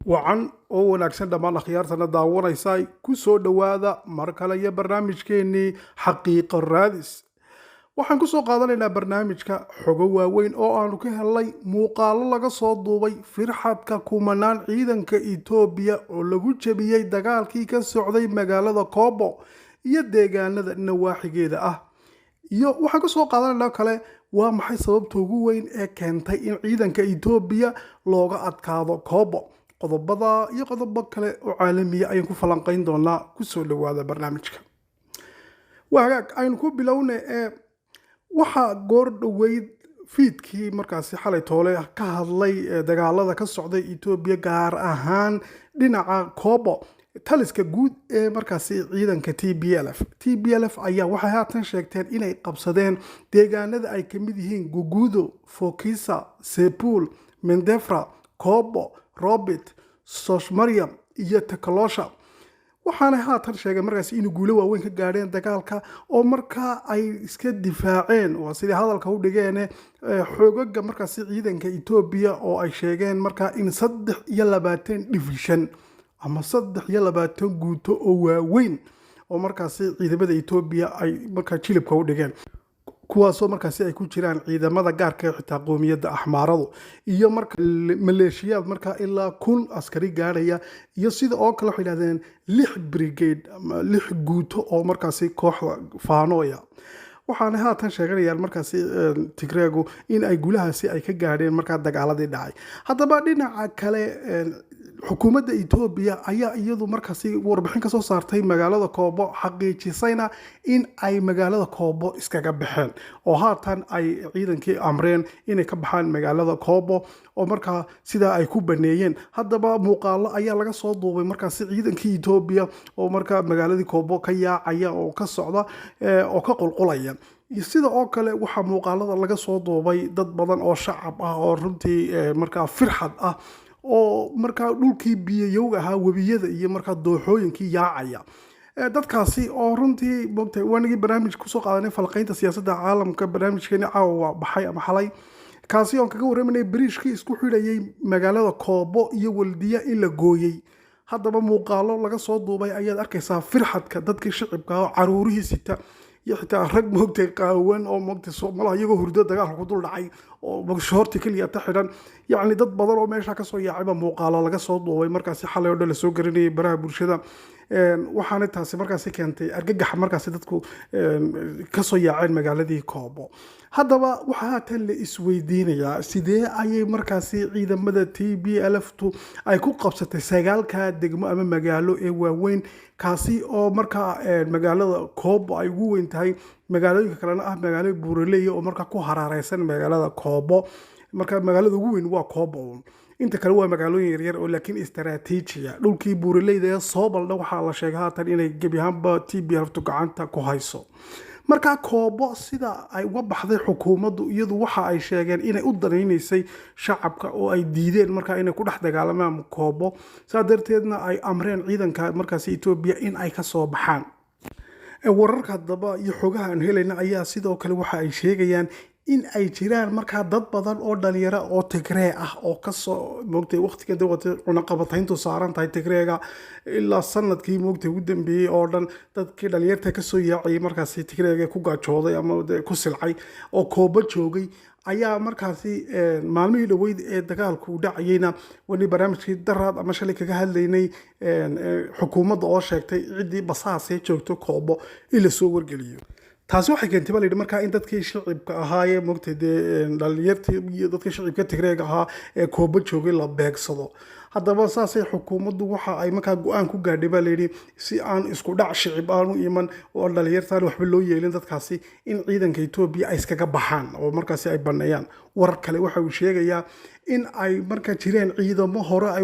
Wacan oo wanaagsan dhammaan akhyaartana daawanaysa, ku soo dhowaada mar kale iyo barnaamijkeennii Xaqiiqo Raadis. Waxaan ku soo qaadanaynaa barnaamijka xogo waaweyn oo aanu ka helnay muuqaalo laga soo duubay firxadka kumanaan ciidanka Itoobiya oo lagu jebiyey dagaalkii ka socday magaalada Koobo iyo deegaanada nawaaxigeeda ah. Iyo waxaan ka soo qaadanaynaa kale, waa maxay sababta ugu weyn ee keentay in ciidanka Itoobiya looga adkaado Koobo? Qodobada iyo qodobo kale oo caalamiya ayaan ku falanqayn doonaa. Kusoo dhowaada barnaamijka. Waa hagaag, aynu ku bilowna. Ee waxaa goor dhoweyd fiidkii markaasi xalay toole ka hadlay dagaalada ka socday Etoobiya, gaar ahaan dhinaca Kobo, taliska guud ee markaasi ciidanka TPLF. TPLF ayaa waxay haatan sheegteen inay qabsadeen deegaanada ay kamid yihiin Gugudo, Fokisa, Sepul, Mendefra, Kobo, Robit, Soshmariam iyo Tekolosha. Waxaana haatan sheegay markaasi inay guulo waaweyn ka gaadheen dagaalka oo markaa ay iska difaaceen, waa sidai hadalka u dhigeene, xoogaga markaasi ciidanka Etoobiya, oo ay sheegeen markaa in 23 division ama 23 guuto oo waaweyn oo markaasi ciidamada Etoobiya ay markaa jilibka u dhigeen, kuwaasoo markaasi ay ku jiraan ciidamada gaarka ee xitaa qoomiyadda Axmaaradu iyo marka maleeshiyaad markaa ilaa 1000 askari gaadhaya. Iyo sida oo kale waxay yidhahdeen lix brigade ama lix guuto oo markaasi kooxda Faanooya. Waxaana haatan sheeganayaan markaasi Tigreegu in ay guulahaasi ay ka gaadheen markaa dagaaladii dhacay. Haddaba dhinaca kale, xukuumadda Etoobiya ayaa iyadu markaasi warbixin kasoo saartay magaalada Koobo, xaqiijisayna in ay magaalada Koobo iskaga baxeen oo haatan ay ciidankii amreen inay ka baxaan magaalada Koobo oo markaa sidaa ay ku baneeyeen. Haddaba muuqaalo ayaa laga soo duubay markaasi ciidankii Etoobiya oo markaa magaaladii Koobo ka yaacaya oo ka socda oo ka qulqulaya. Sida oo kale waxaa muuqaalada laga soo duubay dad badan oo shacab ah oo runtii markaa firxad ah oo markaa dhulkii biyayowga ahaa, webiyada iyo markaa dooxooyinkii yaacaya. Dadkaasi oo runtii mogtay waanagii barnaamij kusoo qaadanay falqaynta siyaasadda caalamka, barnaamijkeeni caawa baxay ama xalay, kaasi oon kaga warramanay biriishkii isku xidhayay magaalada Koobo iyo Waldiya in la gooyey. Haddaba muuqaalo laga soo duubay ayaad arkaysaa firxadka dadkii shicibka oo caruurihii sita iyo xitaa rag moogtay qaawan oo moogtay Soomalaha iyagoo hurdo dagaalka ku dul dhacay oo shoorti keliya ta xidhan. Yacni dad badan oo meesha kasoo yaacayba muuqaalo laga soo duubay markaasi xalay oo dhan lasoo garanayay baraha bulshada. Waxaana taasi markaasi keentay argagaxa markaasi dadku kasoo yaaceen magaaladii Koobo. Haddaba waxaa haatan la isweydiinayaa, sidee ayay markaasi ciidamada TPLF tu ay ku qabsatay sagaalka degmo ama magaalo ee waaweyn, kaasi oo markaa magaalada Koobo ay ugu weyn tahay, magaalooyinka kalena ah magaalo buuraleya oo markaa ku haraareysan magaalada Koobo? Marka magaalada ugu weyn waa Koobo uun, inta kale waa magaalooyin yaryar oo laakiin istaraatiijiya. Dhulkii buuraleyda ee Soobaldha waxaa la sheegay haatan inay gebi ahaanba TPLF tu gacanta ku hayso. Markaa Koobo sida ay uga baxday xukuumaddu, iyadu waxa ay sheegeen inay u danaynaysay shacabka oo ay diideen markaa inay ku dhex dagaalamaan Koobo, saa darteedna ay amreen ciidanka markaasi Etoobiya in ay kasoo baxaan. Wararka haddaba iyo xogaha aan helayna ayaa sidoo kale waxa ay sheegayaan in ay jiraan markaa dad badan oo dhalinyaro oo Tigree ah oo kasoo moogtay waqtigan dawata cunaqabatayntu saaran tahay Tigreega ilaa sanadkii moogtay ugu dambeeyey oo dhan, dadkii dhalinyarta kasoo yaacayay markaasi Tigreega ku gaajooday ama ku silcay oo Kooba joogay ayaa markaasi maalmihii dhoweyd ee dagaalku dhacayeyna, wani barnaamijkii daraad ama shalay kaga hadlaynay xukuumadda oo sheegtay ciddii basaasee joogto Koobo in lasoo wargeliyo. Taasi waxay keentay baa layidhi markaa in dadkii shicibka ahaayee moogtay dee dhalinyartii iyo dadkii shicibka Tigreega ahaa ee Koobo joogay la beegsado. Haddaba saasay xukuumaddu waxa ay markaa go-aan ku gaadhay baa layidhi, si aan isku dhac shicib aanu iman oo dhalinyartaan waxba loo yeelin dadkaasi, in ciidanka Etoobiya ay iskaga baxaan oo markaasi ay baneeyaan. Warar kale waxa uu sheegayaa in ay markaa jireen ciidamo hore ay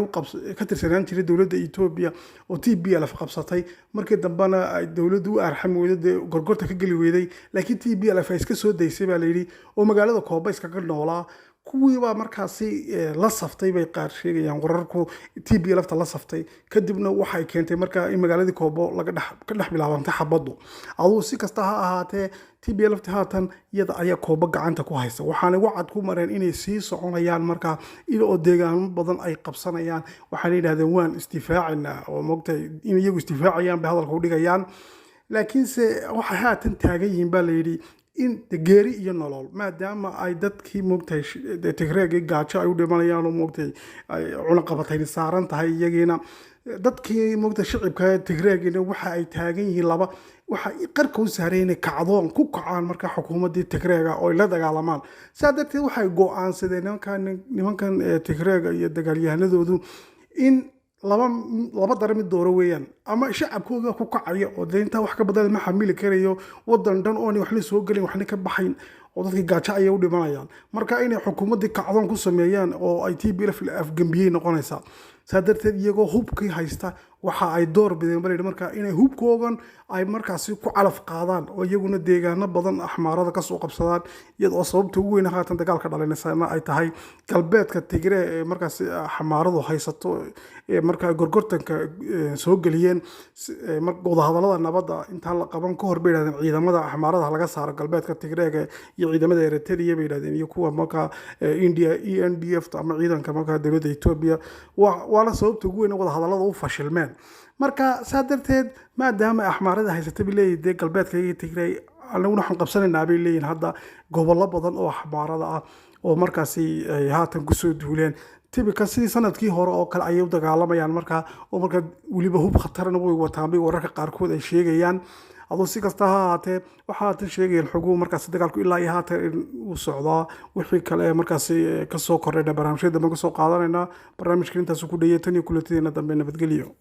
ka tirsanaan jiray dowladda Etoobiya oo TPLF qabsatay, markii dambena ay dowladdu u arxami weyday, dee gorgorta ka geli weyday, laakiin TPLF ay iska soo daysay baa layidhi, oo magaalada Kooba iskaga noolaa. Kuwiibaa markaasi la saftay bay qaar sheegayaan wararku, TPLF-ta la saftay. Kadibna waxay keentay markaa in magaaladii Koobo laga dhex ka dhex bilaabantay xabaddu. Aduu si kasta ha ahaatee, TPLF-ta haatan iyada ayaa Koobo gacanta ku haysa, waxaanay wacad ku mareen inay sii soconayaan markaa il oo deegaano badan ay qabsanayaan. Waxaana yidhahdeen waan isdifaacinaa, oo moogtahay in iyagu isdifaacayaan bay hadalka u dhigayaan. Laakiinse waxay haatan taagan yihiin baa layidhi in geeri iyo nolol, maadaama ay dadkii moogtahay Tigreegii gaajo ay u dhimanayaan oo moogtahay ay cunaqabatayni saaran tahay iyagiina, dadkii moogtahay shicibka Tigreegina waxa ay taagan yihiin laba, waxa qarka u saaray inay kacdoon ku kacaan marka xukuumaddii Tigreega oo ay la dagaalamaan. Saa darteed waxay go'aansadeen nimankan Tigreega iyo dagaalyahanadoodu in laba dara mid dooro weeyaan: ama shacabkooga ku kacaya oo dee intaa wax ka badan ma xamili karayo, wadan dhan oon waxna soo gelin waxna ka baxayn oo dadkii gaajo ayay u dhimanayaan, marka inay xukuumaddii kacdoon ku sameeyaan oo ay TPLF la afgembiyey noqonaysaa. Saa darteed iyagoo hubkii haysta waxa ay door bideen bal markaa inay hubkoogan ay markaasi ku calaf qaadaan oo iyaguna deegaano badan Axmaarada kasoo qabsadaan, iyadoo sababta ugu weyn haatan dagaalka dhalaynaysa ay tahay galbeedka Tigree ee markaasi Axmaaradu haysato ee markaa gorgortanka soo geliyeen wadahadalada nabadda intaan la qaban ka hor bay yidhahdeen ciidamada Axmaarada laga saaro galbeedka Tigreega iyo ciidamada Eritrea bay yidhahdeen iyo kuwa markaa India ENDF ama ciidanka markaa dowladda Ethiopia. Waana sababta ugu weyn wadahadalada u fashilmeen. Marka saa darteed maadaama Axmaarada haysatay bay leeyihin dee galbeedka iyo Tigray, anaguna waxaan qabsanaynaa bay leeyihin hadda gobollo badan oo Axmaarada ah oo markaasi ay haatan kusoo duuleen. Tibika sidii sanadkii hore oo kale ayay u dagaalamayaan markaa, oo markaa weliba hub khatarna way wataan bay wararka qaarkood ay sheegayaan. Aduu si kasta ha ahaatee, waxaa haatan sheegayeen xoguhu markaasi dagaalku ilaa iyo haatan in uu socdaa. Wixii kale ee markaasi kasoo kordhayna barnaamijyada dambe kasoo qaadanaynaa. Barnaamijka intaasuu ku dhayay. Tan iyo kulantideena dambe, nabadgelyo.